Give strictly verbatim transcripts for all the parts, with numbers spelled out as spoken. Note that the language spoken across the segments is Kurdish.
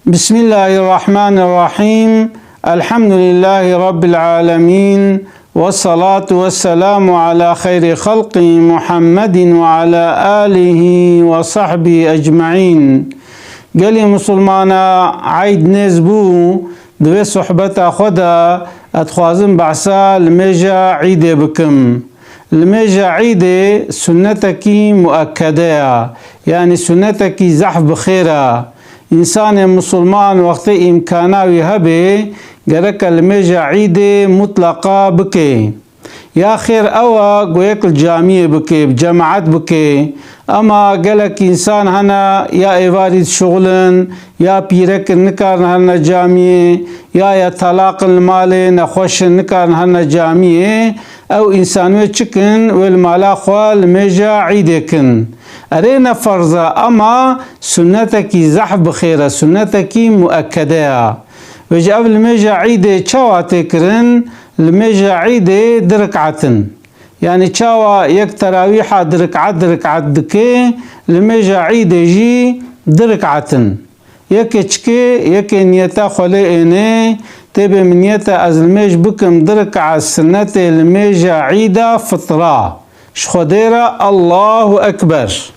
Bismillahirrahmanirrahim. Elhamdülillahi Rabbil alemin. Ve salatu ve selamu ala hayri halqi Muhammedin ve ala alihi ve sahbihi ecmaîn. Gelî Musulmana, Eyd nêz bû, di vê sohbeta xwe de ez dixwazim behsa limêja Îdê bikim. Limêja Îdê sunnetekî muekkede ya, yanî sunnetekî zehf bi xêr e. Însanê misilman wextê îmkana wî hebe, gereke limêja Îdê mutleqa bike. Ya xêr ew e ku yek li camiyê bike, bi cemaet bike. Ema gelek însan hene ya êvarî dişuxulin, ya pîrek in nikarin herine camiyê, ya ya talaq in li malê nexweş in nikarin herine camiyê. Ew însan wê çi kin? Wê li mala xwe limêja Îdê kin. Erê ne ferz e, ema sunnetekî zehf bi xêr e, sunnetekî muekkede ya. Vêjî ev limêja Îdê çawa tê kirin? Limêja Îdê di rik'et in. Yanî çawa yek terawîha di rik'et di rik'et dike, limêja Îdê jî di rik'et in. Yekê çikê, yekê niyeta xwe lê ênê, tê bê min niyeta ez limêj bikim di rik'et sunnetê limêja Îda fitra. Ji Xwedê re Allahu Ekber.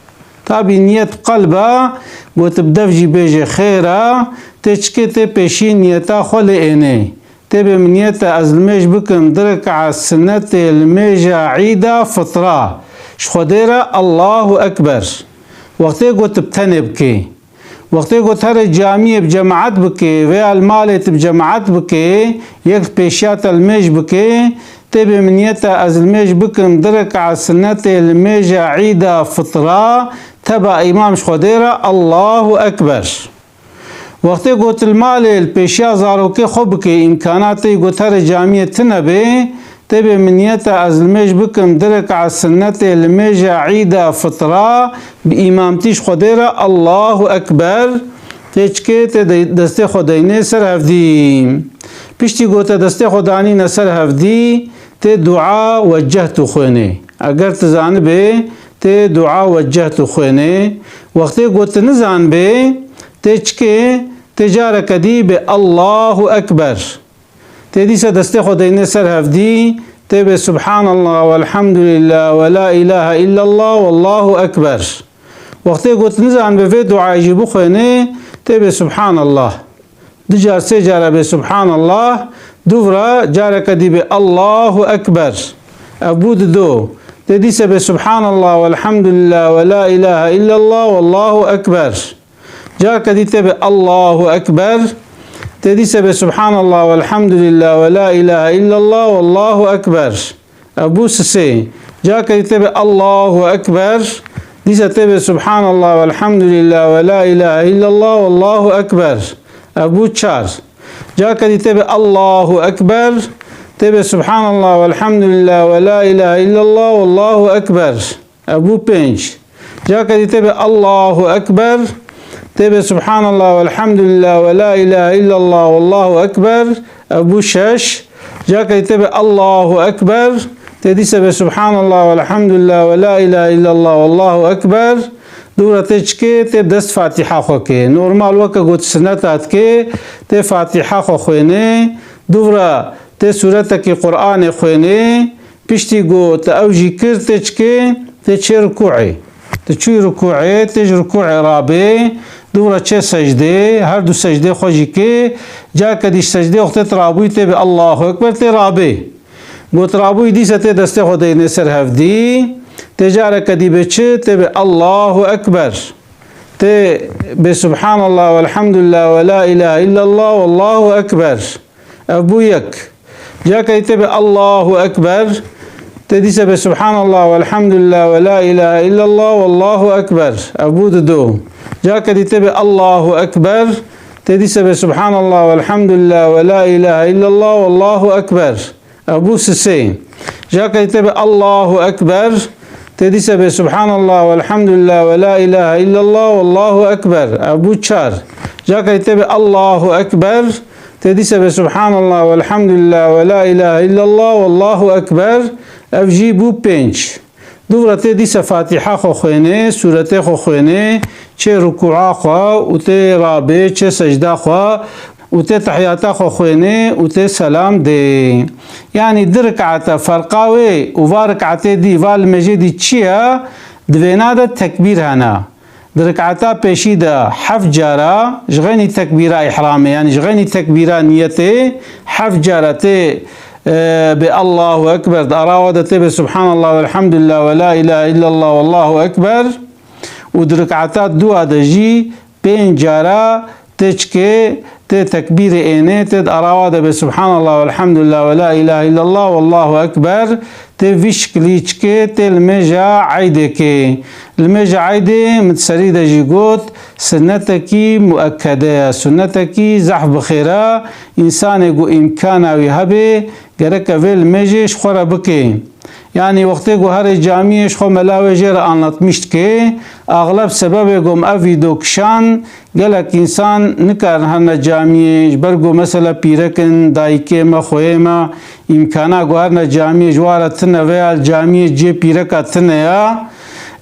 Tabî niyet qelb e, gotib dev jî bêje xêr e, tê çikê tê pêşî niyeta xwe lê ênê. Tê bê min niyet e ez limêj bikim di rik'et sunnetê limêja Îda fitra. Ji Xwedê re Allahu Ekber. Wextê gotib tenê bikê. Wextê got here camiyê bi cemaet bike, veya li malê tu bi cemaet bike, yek li pêşiya te limêj bike, tê bê min niyet e ez limêj bikim di rik'et sunnetê limêja Îda fitra, teba îmam ji Xwedê re Allahu Ekber. Wextê got li malê li pêşiya zarokê xwe bike, îmkana te yî got here camiyê tune bê, tê bê min niyet e ez limêj bikim di rik'et sunnetê limêja Îda fitra, bi îmamtî ji Xwedê re Allahu Ekber, tê çikê tê de-, destê xwe deynê ser hevdî. Piştî ku te destê xwe danîne ser hevdî, tê dua weccehtu xwênê. Eger tu zanibê, tê dua weccehtu xwênê. Wextê ku tu nizanibê, tê çikê, tê careke dî bê Allahu Ekber. Tê dîsa destê xwe deyne ser hevdî, tê bê Subhanallah velhamdülillah ve la ilahe illallah wallahu ekber. Wextê got nizanibê vê duayê jî bixwêne, tê bê Subhanallah. Du car, sê cara bê Subhanallah, dûvra careke dî bê Allahu Ekber. Ev bû dido. Tê dîsa bê Subhanallah velhamdülillah ve la ilahe illallah wallahu ekber. Careke dî tê bê Allahu Ekber. Tê dîsa bê Subhanallah velhamdülillah ve la ilahe illallah wallahu ekber. Ev bû sisê. Careke dî tê bê Allahu Ekber. Dîsa tê bê Subhanallah velhamdülillah ve la ilahe illallah wallahu ekber. Ev bû çar. Careke dî tê bê Allahu Ekber. Tê bê Subhanallah velhamdülillah ve la ilahe illallah wallahu ekber. Ev bû pênc. Careke dî tê bê Allahu Ekber, tê bê Subhanallah velhamdülillah ve la ilahe illallah wallahu ekber. Ev bû şeş. Careke dî tê bê Allahu Ekber, tê dîsa bê Subhanallah velhamdülillah ve la ilahe illallah wallahu ekber. Dûvra tê çikê, tê dest Fatiha xwe kê. Normal weke got sineta dikê, tê Fatiha xwe xwênê. Dûvra tê sûretekî Qur'anê xwênê. Piştî ku te ew jî kir, tê çikê? Tê çê rukûê. Tê çûyî rukûê, tê ji rukûê rabê, dûvra çê secdê, her du secdê xwe jî kê, careke dî ji secdê wextê tu rabûyî tê bê Allahu Ekber, tê rabê. Got rabûyî dîsa tê destê xwe deyne ser hevdî, tê careke dî bê çi? Tê bê Allahu Ekber. Tê bê Subhanallah velhamdülillah ve la ilahe illallah wallahu ekber. Ev bû yek. Careke dî tê bê Allahu Ekber. Tê dîsa bê Subhanallah velhamdülillah ve la ilahe illallah wallahu ekber. Ev bû dido. Careke dî tê bê Allahu Ekber. Tê dîsa bê Subhanallah velhamdülillah ve la ilahe illallah wallahu ekber. Ev bû sisê. Careke dî tê bê Allahu Ekber. Tê dîsa bê Subhanallah velhamdülillah ve la ilahe illallah wallahu ekber. Ev bû çar. Careke dî tê bê Allahu Ekber. Tê dîsa bê Subhanallah velhamdülillah ve la ilahe illallah wallahu ekber. Ev jî bû pênc. Dûvra tê dîsa Fatîha xwe xwênê, sûretê xwe xwênê, çê rukûa xwe û tê rabê, çê secda xwe û tê tehiyata xwe xwênê û tê selam dê. Yanî di rikata ferqa wê û va rikatê dî, va limêjê dî çi ye? Di vêna de tekbîr hene. Di rikata pêşî de heft cara ji xeynî tekbîra îhramê, yanî ji xeynî tekbîra niyetê heft cara tê, e, bê Allahu Ekber, di ara wa de tê bê Subhanallah velhamdülillah ve la ilahe illallah vallahu ekber. Û di rikata dua de jî pênc cara tê çikê, tê tekbîrê ênê, tê di ara wa de bê Subhanallah velhamdülillah ve la ilahe illallah vallahu ekber, tê vî şiklî çikê, tê limêja eydê kê. Limêja eydê min di serî de jî got, sunnetekî muekkede ye, sunnetekî zehf bi xêr e, însanê ku îmkana wî hebe, gereke vê limêjê ji xwe re bike. Yanî wextê ku herê camiyê ji xwe mela wê jê re anlatmîş dike, axleb sebebê ku em ev vîdeo kişand, gelek însan nikarin herne camiyê, ji ber ku mesela pîrek in, dayikê me, xweyê me, îmkana ku herne camiyê ji wa re tine veya li camiyê cihê pîreka tine ya,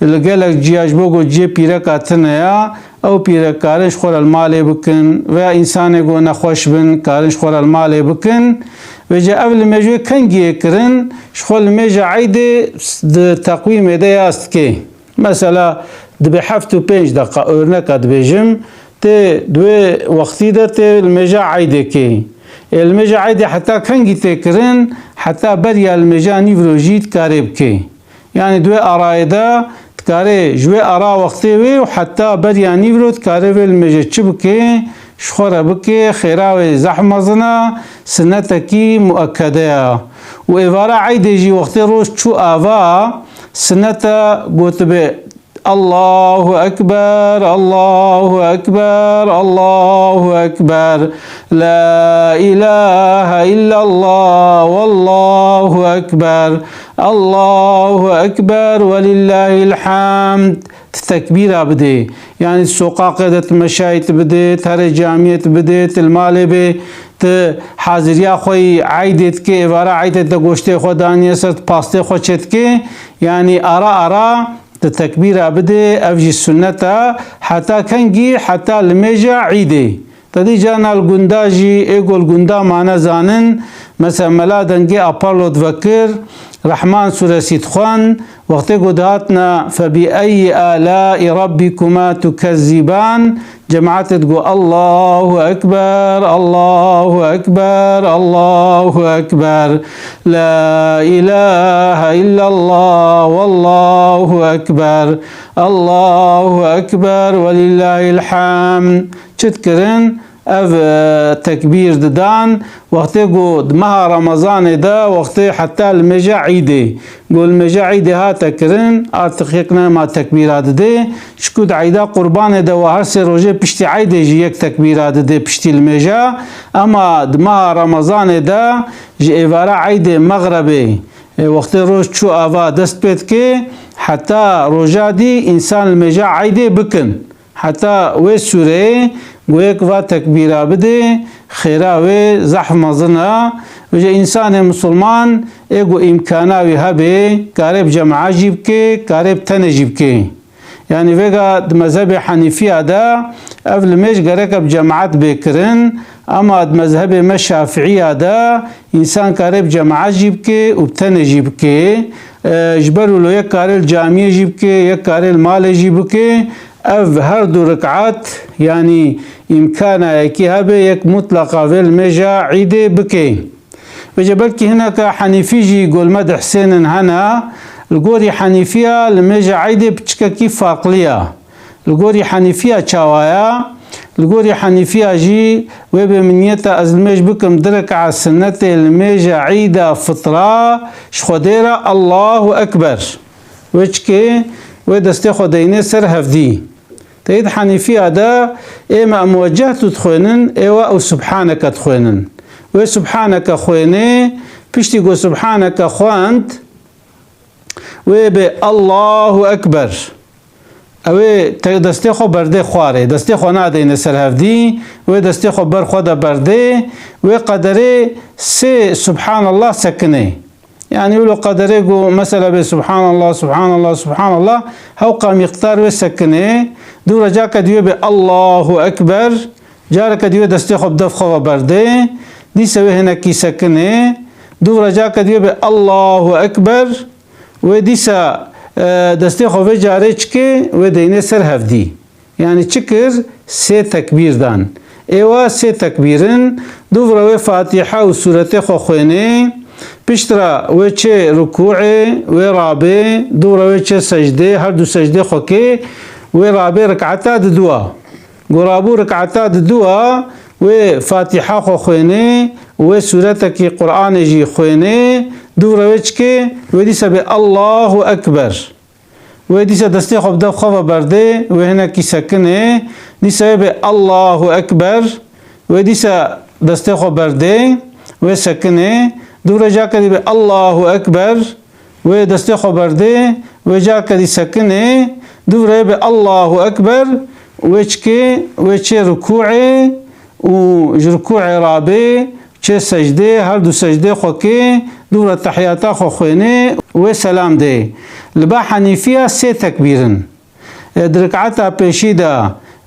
li gelek ciya ji bo ku cihê pîreka tine ya, ew pîrek karin ji xwe re li malê bikin veya însanê ku nexweş bin, karin ji xwe re li malê bikin. Vêca ev limêj wê kengî yê kirin, ji xwe limêja eydê di teqwîmê de yaz dike. Mesela dibê heft û pênc deqa, örneka dibêjim, tê di wê wextî de tê limêja eydê kê. Ê limêja eydê heta kengî tê kirin? Heta beriya limêja nîvro jî dikarê bikê. Yanî di wê arayê de dikarê ji wê ara wextê wê û heta beriya nîvro dikarê vê limêje çi bikê? Ji xwe re bikê, xêra wê zehf mezin e, sinnetekî muekkede ye. Û êvara eydê jî wextê roj çû ava, sinnet e gotibê, Allahu Ekber, Allahu Ekber, Allahu Ekber. La ilahe illallah, vallahu ekber. Allahu Ekber, velillahil hamd. Ti tekbîra bidê. Yanî soqaqê de ti meşayî ti bidê, ti herê camiyê ti bidê, ti li malê bê, ti haziriya xwe yî eydê dikê, êvara eydê te goştê xwe daniye ser, ti pastê xwe çêdikê. Yanî ara ara Ti tekbîra bidê, ev jî sunnet e. Heta kengî? Heta limêja îdê. Te dî carna li gunda jî, ê ku li gunda mane zanin, mesela mela dengê Apollo divekir, Rehman sûresî dixwend, wextê ku dihatine, "Febi eyyi alâi rabbikuma tukezzîbân?" Cemaetê digot, "Allahu Ekber, Allahu Ekber, Allahu Ekber. La ilahe illallah, vallahu ekber. Allahu Ekber, velillahil hamd." Çi dikirin? Ev, e, tekbîr didan. Wextê ku di meha Remezanê de, wextê heta limêja îdê. Ku limêja îdê hate kirin, artık yek nema tekbîra didê. Çiku di eyda qurbanê de wa her sê rojê piştî eydê jî yek tekbîra didê piştî limêja. Ema di meha Remezanê de ji êvara eydê mexrebê, e, wextê roj çû ava dest pê dike, heta roja dî însan limêja eydê bikin. Heta wê sûreyê ku yek va tekbîra bidê, xêra wê zehf mezin e. Vêca însanê misilman ê ku îmkana wî hebe, karê bi cemaet jî bike, karê bi tenê jî bike. Yanî vêga di mezhebê Henîfiya de ev limêj gereke bi cemaet bê kirin, ema di mezhebê me Şafiiya de însan karê bi cemaet jî bike û bi tenê jî bike. E, ji ber wilo yek karê li camiyê jî bike, yek karê li malê jî bike. Ev her du rik'at, yanî îmkana yekî hebe, yek mutlaqa vê limêja îdê bike. Vêca belkî hineka Henîfî jî gol me dihsênin hene. Li gorî Henîfiya limêja eydê piçikekî farqli ya. Li gorî Henîfiya çawa ya? Li gorî Henîfiya jî wê bê min niyeta ez limêj bikim du rik'at sinnetê limêja îda fitra, ji Xwedê re Allahu Ekber. Wê çikê? Wê destê xwe deyne ser hevdî. Teyîd Henîfiya de ê me em wecehtu dixwênin, ê we ew Subhaneke dixwênin. Wê Subhaneke xwênê, piştî ku Subhaneke xwend, wê bê Allahu Ekber. Ew ê te-, destê xwe berdê xwarê, destê xwe nadeyne ser hevdî, wê destê xwe ber xwe de berdê, wê qederê sê Subhanallah sekinê. Yani wilo qederê ku mesela bê Subhanallah, Subhanallah, Subhanallah, hewqa mîqdar wê sekinê, dû re careke dî wê bê Allahu Ekber, careke dî wê destê xwe bi def xwe ve berdê, dîse wê hinekî sekinê, dû re careke dî wê bê Allahu Ekber, wê dîsa, e, destê xwe vê carê çikê, wê deyne ser hevdî. Yani çi kir? Sê tekbîr dan. Êwa sê tekbîr in, dûv re wê Fatiha û sûretê xwe xwênê, pişt re wê çê rukûê, wê rabê, dûv re wê çê secdê, her du secdê xwe kê, wê rabê rikata diduwa. Ku rabû rikata diduwa, wê Fatiha xwe xwênê, wê sûretekî Qur'anê jî xwênê, dûv re wê çikê, wê dîsa bê Allahu Ekber. Wê dîsa destê xwe bi def xwe ve berdê, wê hinekî sekinê, dîsa wê bê Allahu Ekber, wê dîsa destê xwe berdê, wê sekinê, dû re careke dî bê Allahu Ekber, wê destê xwe berdê, wê careke dî sekinê, dû re bê Allahu Ekber, wê çikê, wê çê rukûê û ji rukûê rabê, çê secdê, her du secdê xwe kê, dû re tehiyata xwe xwênê, wê selam dê. Li ba Henîfiya sê tekbîr in. E, di rikata pêşî de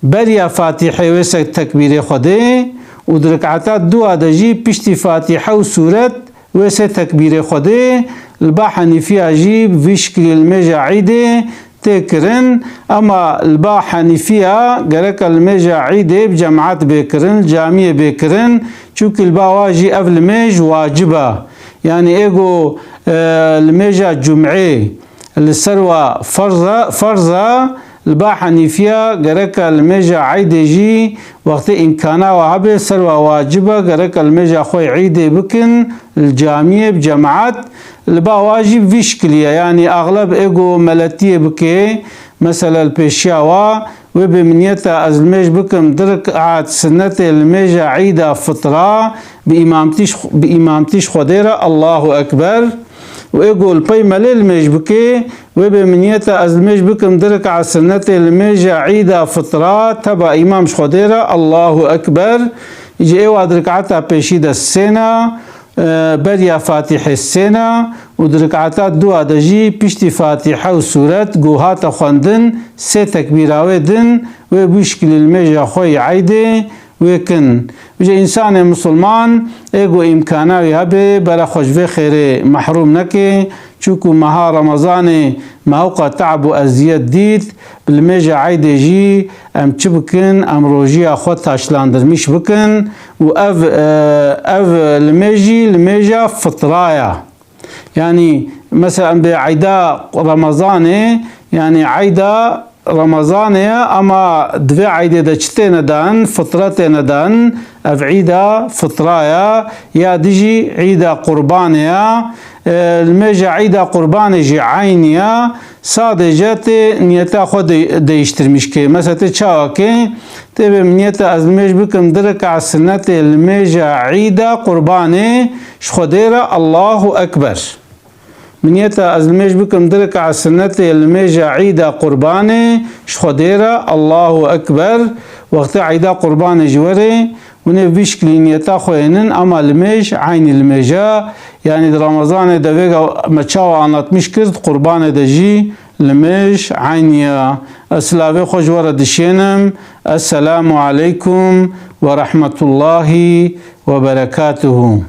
beriya Fatîhê wê sê tekbîrê xwe dê û di rikata dûa de jî piştî Fatîhe û sûret wê sê tekbîrê xwe dê. Li ba Henîfiya jî bi vî şikilî li mêja Îdê tê kirin, ema li ba Henîfiya gereke li mêja Îdê bi cemaat bê kirin, li camiyê bê kirin, çunkî li ba wa jî ev limêj wacib e. Yanî ê ku, e, limêja cum'ê li ser wa ferz e, ferz e, li ba Henîfiya gereke limêja Îdê jî wextê îmkana wa hebe ser wa wacib e, gereke limêja xwe yê Îdê bikin, li camiyê bi cemaat, li ba wa jî bi vî şikilî ye. Yanî axleb ê ku meletiyê bike, mesela li pêşiya wa, wê bê min niyeta ez limêj bikim du rik'at sinetê limêja Îda Fitra, bi îmamtî ji, bi îmamtî ji Xwedê re Allahu Ekber. Û ê ku li pey melê limêj bike, wê bê min niyeta ez limêj bikim du rik'at sinetê limêja Îda Fitra, teba îmam ji Xwedê re Allahu Ekber. Ji ê wa di rik'ata pêşî de sêna, e, beriya Fatîhê sêna û di rik'ata dua de jî piştî Fatîhe û sûret ku hate xwendin sê tekbîra wê din, wê bû şikilî limêja xwe yê Eydê wê kin. Ji însanê misilman ê ku îmkana wî hebe bere xwe ji vê xêrê mehrûm neke, çunku meha Remezanê me hewqa te'b û eziyet dît, bi limêja Eydê jî em çi bikin, em rojiya xwe taşlandirmîş bikin û ev, e, ev limêj jî limêja fitra ye. Yanî mesela em bê Eyda Remezanê, yanî Eyda Remezanê ye, ama di vê Eydê de çi têne dan, fitra têne dan, ev Îda fitra ye, ya dijî Îda Qurbanê ye. E, limêja Îda Qurbanê jî eynî ye. Sadece tê niyeta xwe de-, değiştirmiş ke. Mesela tê çawa ke, tê bê min niyeta ez limêj bikim du reka sinetê limêja Îda Qurbanê ji Xwedê re Allahu Ekber. Min niyeta ez limêj bikim du reka sinetê limêja Îda Qurbanê ji Xwedê re Allahu Ekber. Wextê Îda Qurbanê ji werê, hûn ê vî şikilî niyeta xwe hênin, ama limêj eynî limêj e. Yanî di Ramazanê de vêga me çawa anlatmiş kir, di Qurbanê de jî limêj eynî ye. Ez silavê xwe ji we re dişênim. Esselamu aleykum ve rahmetullahi ve berekatuhu.